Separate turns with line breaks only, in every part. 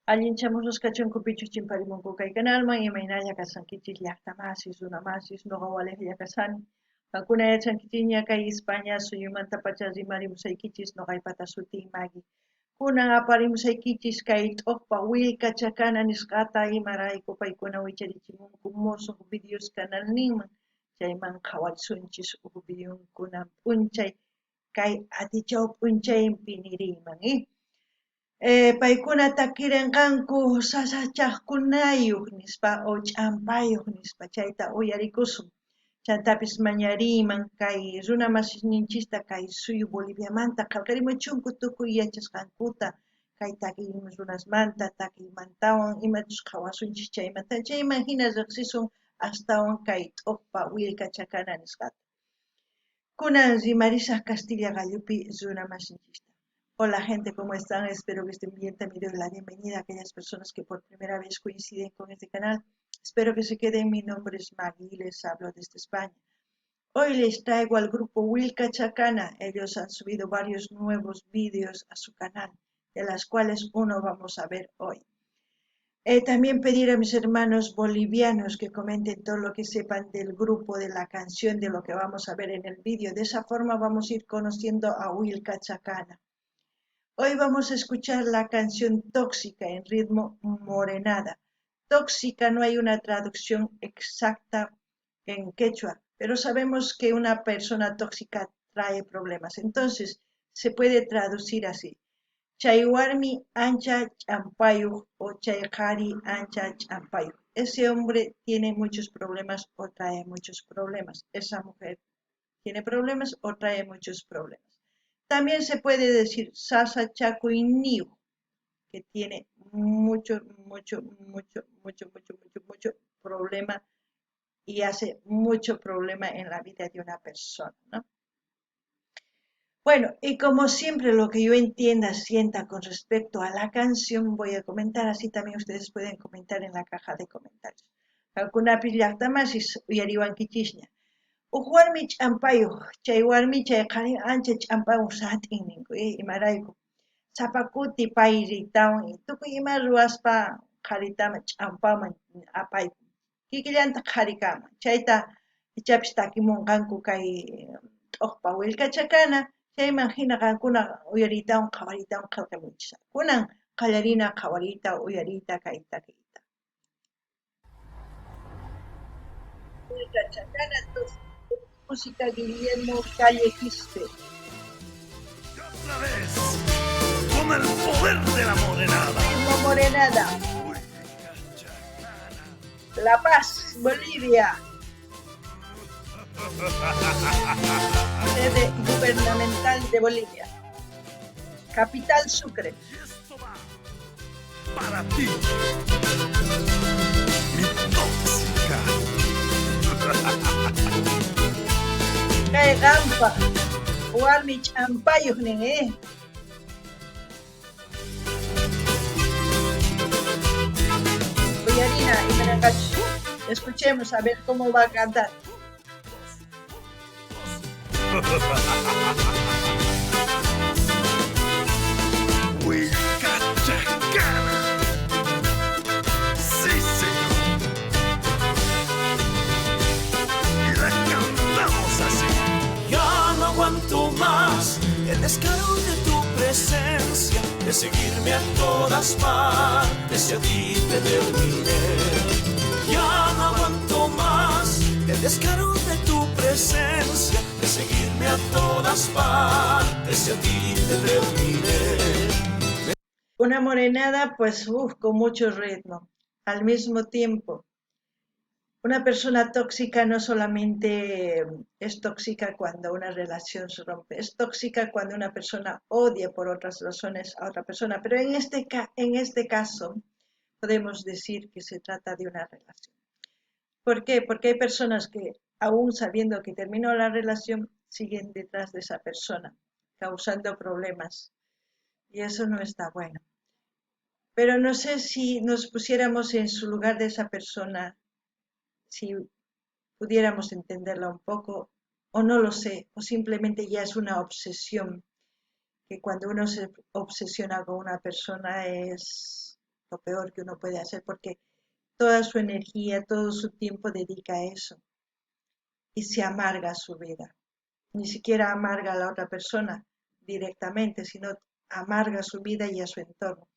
Allinchamusqas kachunku pichus chimparimunku kay kanalman, imaynalla kashankichis llaqtamasis, runamasis, noqa walejlla kashani. Qankuna yachankichisña kay España suyumantapacha rimarimusaykichis, noqaypata sutiy Magui. Kunan aparimusaykichis kay t'oqpa Willka Chakana nisqata, imarayku paykuna wicharichimunku mosoq videos kanalninman, chayman qhawarisunchis uj videonkunan p'unchay kay atichaw p'unchaypi niriyman. Paykuna takirenqanku sasachajkunayuq nispa o ch'ampayuq nispa, chayta uyarikusun. Chantapis mañariyman kay runa masisninchista kay suyu Boliviamanta qhelqarimuchunku tukuy yachasqankuta kay takiy runasmanta, takiymantawan imachus qhawasunchis chaymanta, chayman hina riqsisun astawan kay t'oqpa Willka Chakana nisqata. Kunan rimarisaq Castilla qallupi runa masinchista. Hola gente, ¿cómo están? Espero que estén bien. También doy la bienvenida a aquellas personas que por primera vez coinciden con este canal. Espero que se queden. Mi nombre es Magui y les hablo desde España. Hoy les traigo al grupo Willka Chakana. Ellos han subido varios nuevos vídeos a su canal, de las cuales uno vamos a ver hoy. También pedir a mis hermanos bolivianos que comenten todo lo que sepan del grupo, de la canción, de lo que vamos a ver en el vídeo. De esa forma vamos a ir conociendo a Willka Chakana. Hoy vamos a escuchar la canción Tóxica en ritmo morenada. Tóxica no hay una traducción exacta en quechua, pero sabemos que una persona tóxica trae problemas. Entonces, se puede traducir así. Chay warmi ancha ch'ampayuq o chay qhari ancha ch'ampayuq. Ese hombre tiene muchos problemas o trae muchos problemas. Esa mujer tiene problemas o trae muchos problemas. También se puede decir sasa chakuyniyuq, que tiene mucho, mucho, mucho, mucho, mucho, mucho, mucho problema y hace mucho problema en la vida de una persona, ¿no? Bueno, y como siempre lo que yo entienda, sienta con respecto a la canción, voy a comentar, así también ustedes pueden comentar en la caja de comentarios. Qankunapis llaqtamasis uyariwankichisña. Uj warmi ch'ampayuq, chay warmi chay qhari ancha ch'ampayuq sat'in ninku, imarayku. Sapa kuti pay riytawan tukuy ima ruwaspa qharitama ch'ampaman apaykun. Kikillantaq qhari kanman. Chayta ichapis takimunqanku kay t'oqpa Willka Chakana, chayman hina qankuna uyariytawan qhawariytawan qhelqamunchis. Kunan qallarina qhawariyta uyariyta kay takiyta. Willka Chakana, música Guillermo Calle Quispe.
Otra vez, con el poder de la morenada.
Ritmo morenada. La Paz, Bolivia. Sede gubernamental de Bolivia. Capital Sucre.
Y esto va para ti, mi tóxica.
Kay qampa warmi ch'ampayuq nin, eh? Uyarina imananqachus. Escuchemos a ver cómo va a cantar.
Willka Chakana. Sí, señor. Y la cantamos así.
Ya no aguanto más el descaro de tu presencia, de seguirme a todas partes y a ti te terminé. Ya no aguanto más el descaro de tu presencia, de seguirme a todas partes y a ti te terminé.
Una morenada, con mucho ritmo. Al mismo tiempo, una persona tóxica no solamente es tóxica cuando una relación se rompe, es tóxica cuando una persona odia por otras razones a otra persona, pero en este caso podemos decir que se trata de una relación. ¿Por qué? Porque hay personas que, aún sabiendo que terminó la relación, siguen detrás de esa persona, causando problemas. Y eso no está bueno. Pero no sé si nos pusiéramos en su lugar de esa persona, si pudiéramos entenderla un poco, o no lo sé, o simplemente ya es una obsesión, que cuando uno se obsesiona con una persona es Lo peor que uno puede hacer porque toda su energía, todo su tiempo dedica a eso y se amarga su vida. Ni siquiera amarga a la otra persona directamente, sino amarga su vida y a su entorno.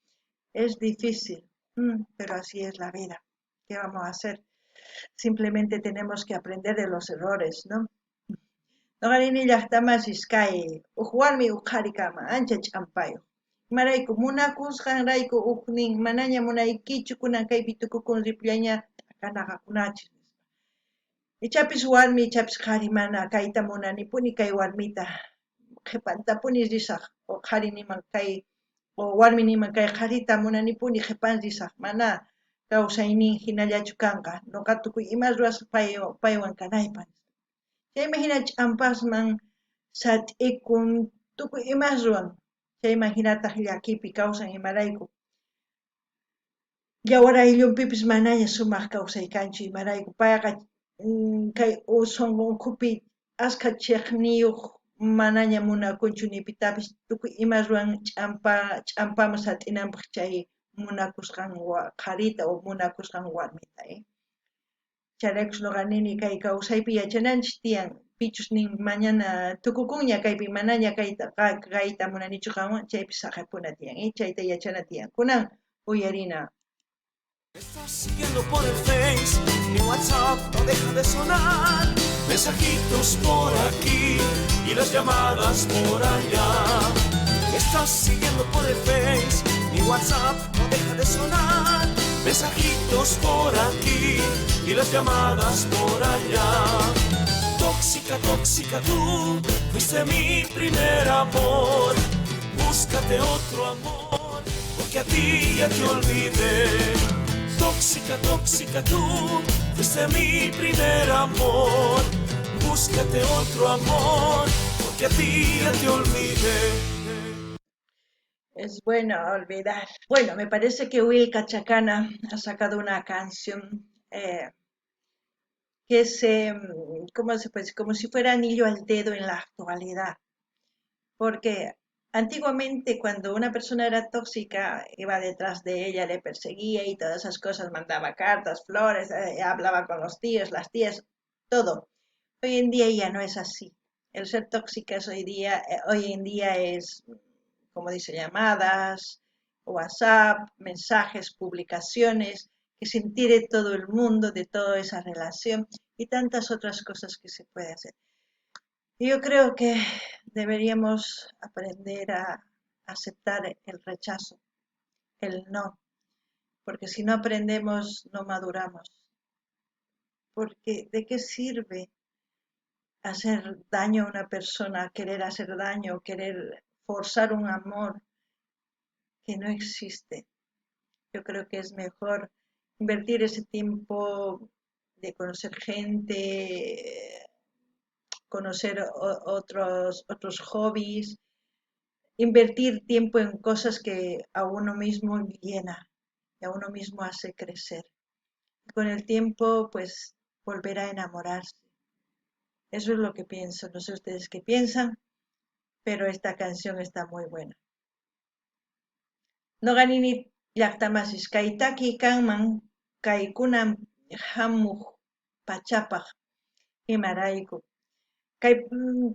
Es difícil, pero así es la vida. ¿Qué vamos a hacer? Simplemente tenemos que aprender de los errores, ¿no? Noqa rini llaqtamasis kay uj warmi uj qhari kama ancha ch'ampayuq. Imarayku munakusqanrayku ujnin manaña munaykichu kunan kaypi tukukun ripullaña t'akanaqakunachis nispa. Ichapis warmi ichapis qhari mana kayta munanipuni kay warmita qhipantapuni risaq o qhari niman kay o warmi niman kay qharita munanipuni qhipan risaq mana kawsaynin hinallachu kanqa noqa tukuy ima ruwasaq paywan kanaypaq. Chayman hina ch'ampasman sat'ikun tukuy imas ruwan chayman hinataq llakipi kawsan imarayku. Yawar ayllunpipis manaña sumaq kawsay kanchu imarayku payqa kay sunqu ukhupi askha chiqniyuq manaña munakunchu ni pitapis tukuy ima ruwan ch'ampaman sat'inanpaq chay munakusqan qharita o munakusqan warmita. Chayraykus noqa nini kay kawsaypi yachananchis tiyan pichus nin mañana tukukunña kaypi manaña kayta munanichu qanwan chaypi saqepuna tiyan, chayta yachana tiyan. Kunan uyarina.
Me estás siguiendo por el Face, mi WhatsApp no deja de sonar. Mensajitos por aquí y las llamadas por allá. Me estás siguiendo por el Face, mi WhatsApp no deja de sonar. Mensajitos por aquí y las llamadas por allá. Tóxica, tóxica tú, fuiste mi primer amor. Búscate otro amor, porque a ti ya te olvidé. Tóxica, tóxica tú, fuiste mi primer amor. Búscate otro amor, porque a ti ya te olvidé.
Es bueno olvidar. Bueno, me parece que Wilka Chacana ha sacado una canción que es, ¿cómo se puede decir? Como si fuera anillo al dedo en la actualidad. Porque antiguamente cuando una persona era tóxica, iba detrás de ella, le perseguía y todas esas cosas, mandaba cartas, flores, hablaba con los tíos, las tías, todo. Hoy en día ya no es así. El ser tóxica es hoy en día es, como dice, llamadas, WhatsApp, mensajes, publicaciones, que se entere todo el mundo de toda esa relación y tantas otras cosas que se puede hacer. Yo creo que deberíamos aprender a aceptar el rechazo, el no, porque si no aprendemos, no maduramos. Porque ¿de qué sirve hacer daño a una persona, querer hacer daño, querer forzar un amor que no existe? Yo creo que es mejor invertir ese tiempo de conocer gente, conocer otros hobbies, invertir tiempo en cosas que a uno mismo llena y a uno mismo hace crecer. Y con el tiempo, volver a enamorarse. Eso es lo que pienso. No sé ustedes qué piensan, pero esta canción está muy buena. Noqa nini llaqtamasis kay taki kanman kaykunan hamuq pachapaq imarayku. Kay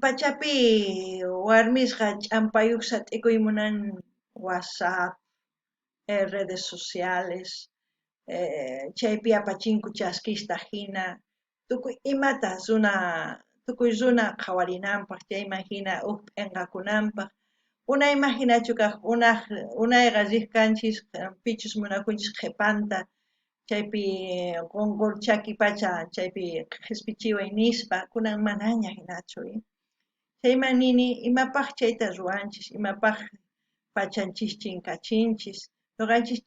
pachapi warmisqa ch'ampayuq sat'ikuy munan WhatsApp, redes sociales, chaypi apachinku chaskista hina, tukuy imata runa, tukuy runa qhawarinanpaq, chayman hina uj p'inqakunanpaq. Unayman hinachu kaq, unayqa riq kanchis, pichus munakunchis qhipanta, chaypi qunqur chaki pacha, chaypi qhispichiway nispa, kunan manaña hinachu. Chayman nini, imapaq chayta ruwanchis, imapaq pachanchis chinkachinchis, nuqanchis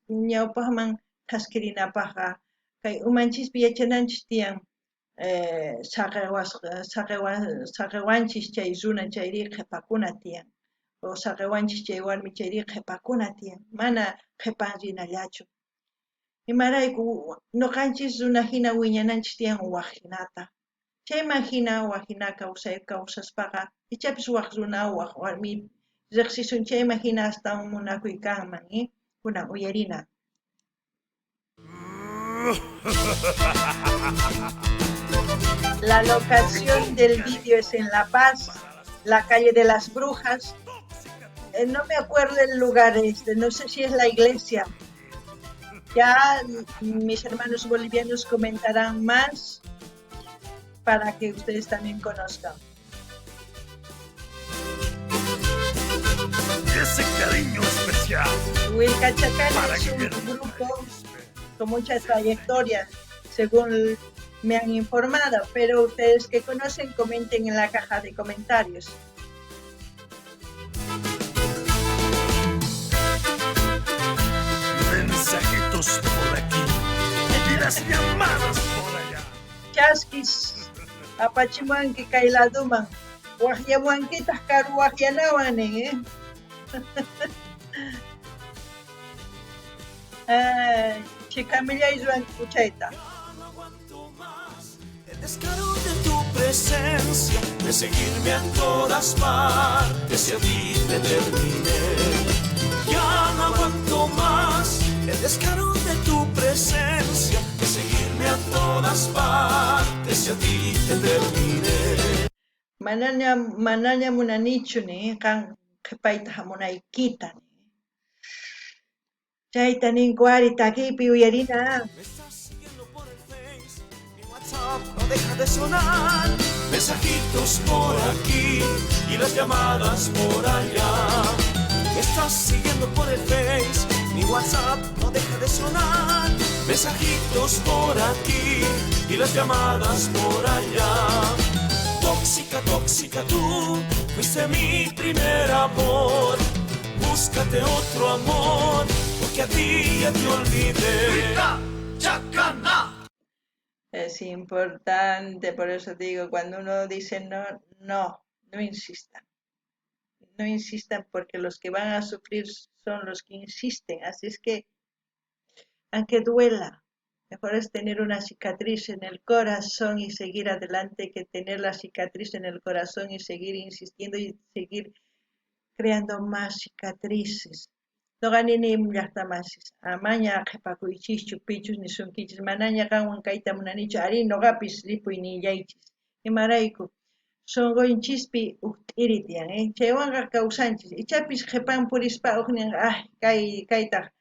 ñawpaqman thaskirinapaqqa, kay umanchispi yachananchis tiyan, saqiwanchis chay runa chayri qhipakuna tiyan, o saqiwanchis chay warmi chayri qhipakuna tiyan, mana qhipan rinallachu. Imarayku nuqanchis runa hina wiñananchis tiyan waj hinata. Chayman hina waj hina kawsaspaqa ichapis waj runa waj warmi riqsisun chayman hina astawan munakuy kanman, Kunan uyarina. La locación del vídeo es en La Paz, la calle de las Brujas. No me acuerdo el lugar este, no sé si es la iglesia. Ya mis hermanos bolivianos comentarán más para que ustedes también conozcan.
Ese cariño especial.
Willka Chakana es un grupo con mucha trayectoria, según me han informado, pero ustedes que conocen, comenten en la caja de comentarios.
Mensajitos por aquí y las llamadas por allá.
Chaskis, apachimuanki kay laduman, waqyamuankitaj karu waqyanawan nin, ¿eh? Ay, chikamillay ruwanki chayta.
El descaro de tu presencia, de seguirme a todas partes y a ti te terminé. Ya no aguanto más el descaro de tu presencia, de seguirme a todas partes y a ti te terminé.
Manaña, manaña munanichu ni qan qhipayta hamunaykita. Chayta ninku ari takiypi uyarina.
Me estás siguiendo por el Face, mi WhatsApp no deja de sonar. Mensajitos por aquí y las llamadas por allá. Me estás siguiendo por el Face, mi WhatsApp no deja de sonar. Mensajitos por aquí y las llamadas por allá. Tóxica, tóxica, tú fuiste mi primer amor. Búscate otro amor, porque a ti ya te olvidé.
Chacana.
Es importante, por eso digo, cuando uno dice no, no, no insistan. No insistan porque los que van a sufrir son los que insisten. Así es que, aunque duela, mejor es tener una cicatriz en el corazón y seguir adelante que tener la cicatriz en el corazón y seguir insistiendo y seguir creando más cicatrices. Noqa nini llaqtamasis, amaña qhipakuychischu pichus nisunkichis, manaña qanwan kayta munanichu, arí noqapis ripuy nillaychis. Imarayku, sonqonchispi uj t'iri tiyan, ¿eh? Chaywanqa kawsanchis, ichapis qhipan purispa ujnin, ay, kay, kaytaq,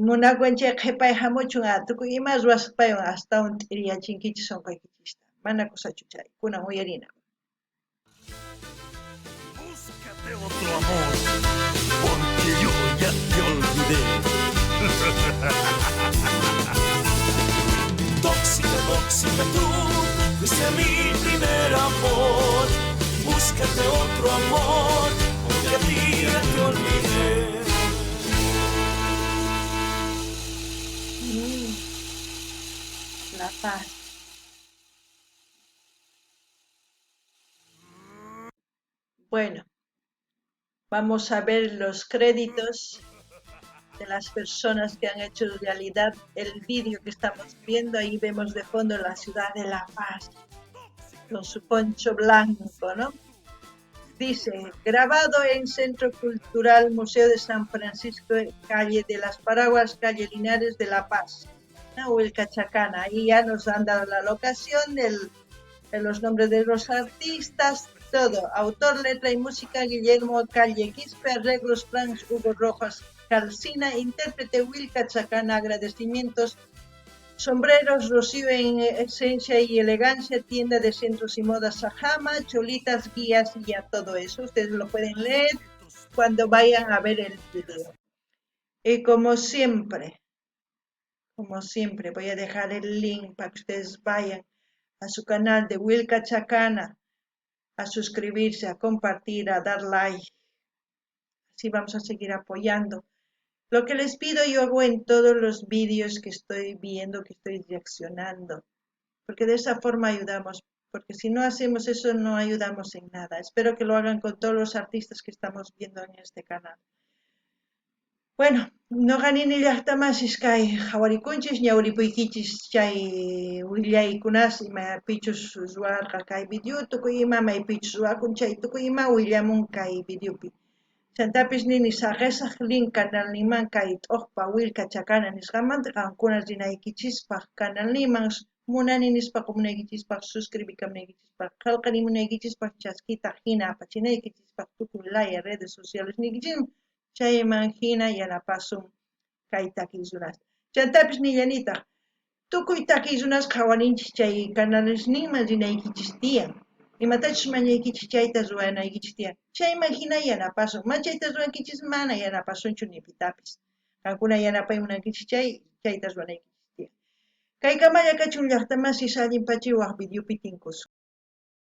munakuwan chay qhipay hamuchun, tukuy ima ruwaspaywan astawan t'iriyachinkichis sonqoykichista. Mana kusachu chay, kunan uyarina.
Búscate otro amor, porque yo ya te olvidé.
Tóxica, tóxica, tú fuiste mi primer amor. Búscate otro amor, porque a ti ya te olvidé.
La paz. Bueno, vamos a ver los créditos de las personas que han hecho realidad el vídeo que estamos viendo. Ahí vemos de fondo la ciudad de La Paz, con su poncho blanco, ¿no? Dice, grabado en Centro Cultural Museo de San Francisco, calle de las Paraguas, calle Linares de La Paz, ¿no? Willka Chakana. Ahí ya nos han dado la locación, de los nombres de los artistas, todo. Autor, letra y música, Guillermo Calle Quispe, arreglos, Franz Hugo Rojas Calcina, intérprete Willka Chakana, agradecimientos, sombreros, Rocío en esencia y elegancia, tienda de centros y modas Sajama, cholitas, guías y ya todo eso. Ustedes lo pueden leer cuando vayan a ver el video. Y como siempre, voy a dejar el link para que ustedes vayan a su canal de Willka Chakana, a suscribirse, a compartir, a dar like. Así vamos a seguir apoyando. Lo que les pido yo hago en todos los vídeos que estoy viendo, que estoy reaccionando, porque de esa forma ayudamos, porque si no hacemos eso no ayudamos en nada. Espero que lo hagan con todos los artistas que estamos viendo en este canal. Bueno, noqa nini llaqtamasis kay qhawarikunchis, ñawripuykichis chay willaykunas ima pichus ruwarqa kay video, tukuy ima maypichus ruwakun chay tukuy ima willamun kay videopi. Chantapis nini saqesaj link canalninman kay T'ojpa Willka Chakana nisqamanta qankuna rinaykichispaj canalninman munani nispa qomunaykichispaj, suscribikamunaykichispaj, qhelqarimunaykichispaj, chaskita jina apachinaykichispaj tukuy laya redes sociales niykichisman, chayman jina yanapasun kay takiy runasta. Chantapis nillanitaj, tukuy takiy runas qhawarinchis chay canalesninman rinaykichis tiyan. Imatachus mañaykichis chayta ruwanaykichis tiyan. Chayman jina yanapasun. Mana chayta ruwankichis mana yanapasunchu ni pitapis. Qankuna yanapay munankichis chay chayta ruwanaykichis tiyan. Kaykamalla kachun llaqtamasis allin pachi waj videopi tinkusun.